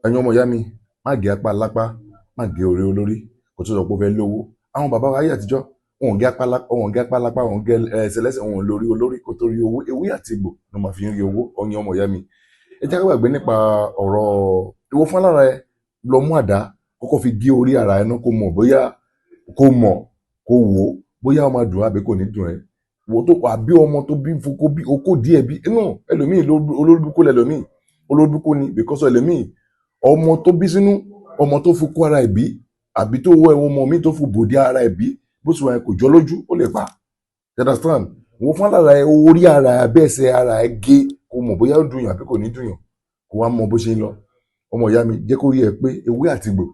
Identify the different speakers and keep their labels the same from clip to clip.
Speaker 1: Ẹ̀yin ọmọ ìyá mi, má gé apá lápá, má gé orí olórí kò tó sọ pé ó fẹ́ lówó. Àwọn bàbá wa ayé àtijọ́, wọn ò gé apá lápá, wọn ò gé apá lápá, wọn ò gé ẹsẹ̀ lẹ́sẹ̀, wọn ò lórí olórí kó tó rí owó. Ewé àti egbò ló máa fi ń rí owó. Ẹ̀yin ọmọ ìyá mi, ẹ jẹ́ ká gbàgbé nípa ọ̀rọ̀ ìwọ fún alára ẹ. Lọ mú àdá, kọ́kọ́ fi gé orí ara ẹ náà, kó mọ̀ bóyá, kó mọ̀, kó wò ó bóyá ó máa dùn àbí kò ní dùn ẹ́. Wò tó àbí ọmọ tó bí fún kó bí okó díẹ̀ bí inú ẹlòmíì, olórí lẹlòmíì, olórí ni, because ẹlòmíì, ọmọ tó bí sínú, ọmọ tó fi kó ara ẹ̀ bí, àbí tó wọ ẹ̀wọ̀n ọmọ mi tó fi bòdì ara ẹ̀ bí, bó ti wà yẹn, kò jọ lójú, ó lè pa. You understand? Wò fún alára ẹ, orí ara ẹ, abẹ́ ẹsẹ̀ ara ẹ gé, kó mọ̀ bóyá ó dùn yàn àbí kò ní dùn yàn, kó wá mọ bó ṣe ń lọ. Ọmọ ìyá mi, jẹ́ kó rí ẹ pé ewé àtìgbò,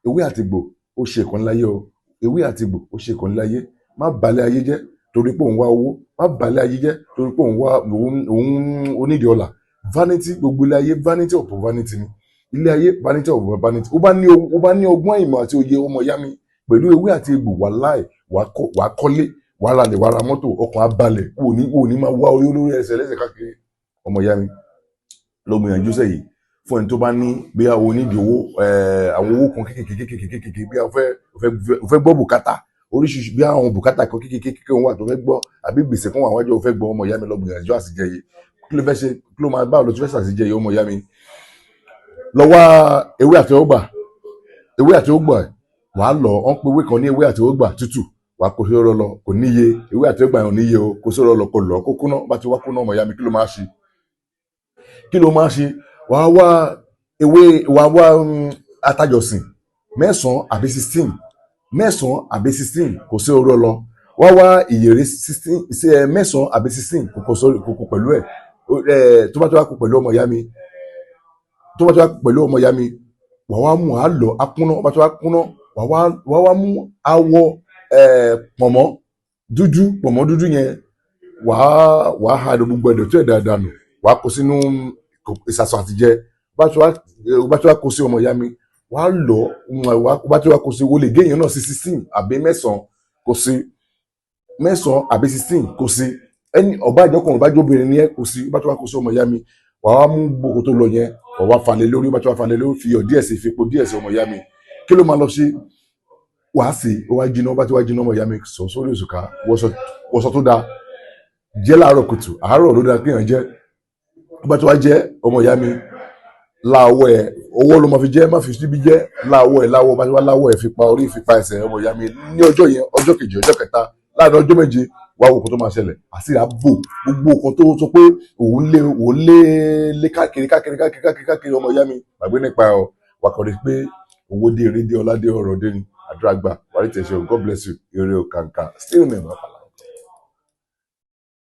Speaker 1: ewé àtìgbò, ó ṣe ìkan láyé o. Ewé àtìgbò, ó ṣe ìkan láyé. Má balẹ̀ ayé jẹ́ torí pé òun wá owó. Má balẹ̀ ayé jẹ́ torí pé òun wá òun onídìí ọ̀la. Vanity, gbogbo ilé ayé, vanity upon vanity ni ilé ayé, vanity upon vanity. Ó bá ní ọgbọ́n, ìmọ̀ àti òye, ọmọ ìyá mi, pẹ̀lú ewé àti egbò, wàláì, wàá kọ́lé, wàá ralẹ̀, wàá ra mọ́tò, ọkàn á balẹ̀. Wò ní máa wá orí olórí ẹsẹ̀ lẹ́sẹ̀ káàkiri. Ọmọ ìyá mi, ló gbìyànjú sẹ́yìí fún ẹni tó bá ní bí àwọn onídìí owó, àwọn owó kan kékèké kékèké kékèké, bí àwọn fẹ́ gbọ́ bùkátà oríṣiríṣi, bí àwọn bùkátà kan kékèké kékèké wà tó fẹ́ gbọ́, àbí gbèsè kan wà wájú ó fẹ́ gbọ́. Ọmọ ìyá mi, lọ gbìyànjú àṣìjẹ yìí. Kí ló fẹ́ ṣe? Kí ló máa báwo ló ti fẹ́ ṣàṣìjẹ yìí? Ọmọ ìyá mi, lọ wá ewé àtẹwọ́gbà. Ewé àtẹwọ́gbà, wàá lọ ọ́n pé ewé kan ní ewé àtẹwọ́gbà tútù, wàá kó sóró lọ. Kò níye, ewé àtẹwọ́gbà yẹn ò níye o. Kó sóró lọ, kó lọ, kó kúná. Bá ti wá kúná, ọmọ ìyá mi, kí ló máa ṣe? Kí ló máa ṣe? Wàá wá ewé, wàá wá atajọsìn 9 àbí 16, 9 àbí 16, kò sí oró lọ. Wá wá ìyèrè 16, 9 àbí 16, kò sórí kò pẹ̀lú ẹ̀. Tó bá tó wá kó pẹ̀lú, ọmọ ìyá mi, tó bá tó wá pẹ̀lú, ọmọ ìyá mi, wàá wá mú, àá lọ akúná. Bá tó wá kúná, wàá wá mú awọ pọ̀nmọ́ dúdú, pọ̀nmọ́ dúdú yẹn, wàá ha gbogbo ẹ̀dọ̀ tó ẹ̀ dáadáa nù, wàá kó sínú ìsàsọ̀ àtijẹ́. Bá tó wá kó sí, ọmọ ìyá mi, wàá lọ. Bá tó wá kó sí, o lè gé èèyàn náà sí 16 àbí 9, kó sí 9 àbí 16, kó sí ẹni ọba ìjọkùnrin, ọba ìjọbìnrin ni ẹ kó sí. Bá tó wá kó sí, ọmọ ìyá mi, wàá wá mú gbogbo tó lọ yẹn, wàá wá falẹ̀ lórí. Bá tó wá falẹ̀ lórí, fi iyọ̀ díẹ̀ sí, fi epo díẹ̀ sí. Ọmọ ìyá mi, kí ló máa lọ ṣe? Wàá sí, ó wá jiná. Bá tó wá jiná, ọmọ ìyá mi, sọ sórí òṣùká, wọṣọ tó dáa, jẹ́ láàárọ̀ kùtù. Àárọ̀ ló dáa kéèyàn jẹ́. Bá tó wá jẹ́, ọmọ ìyá mi, láwọ̀ ẹ̀, ọwọ́ ló máa fi jẹ́, má fi síbi jẹ́. Láwọ̀ ẹ̀, láwọ̀ bá ti wá láwọ̀ ẹ̀, fi pa orí, fi pa ẹsẹ̀. Ọmọ ìyá mi, ní ọjọ́ yẹn, ọjọ́ kejì, ọjọ́ kẹta, láàrin ọjọ́ 7, wá wo nǹkan tó máa ṣẹlẹ̀. Àṣírí àbò gbogbo nǹkan tó sọ pé òun lé káàkiri káàkiri káàkiri káàkiri káàkiri. Ọmọ ìyá mi, gbàgbé nípa ẹ ọ. Wà kọ́ ni pé owó dé, eré dé, ọlá dé, ọrọ̀ dé ni. Àdúrà gbà, wàá rí tẹ̀sán. God bless you. Eré o, kàǹkà still remain.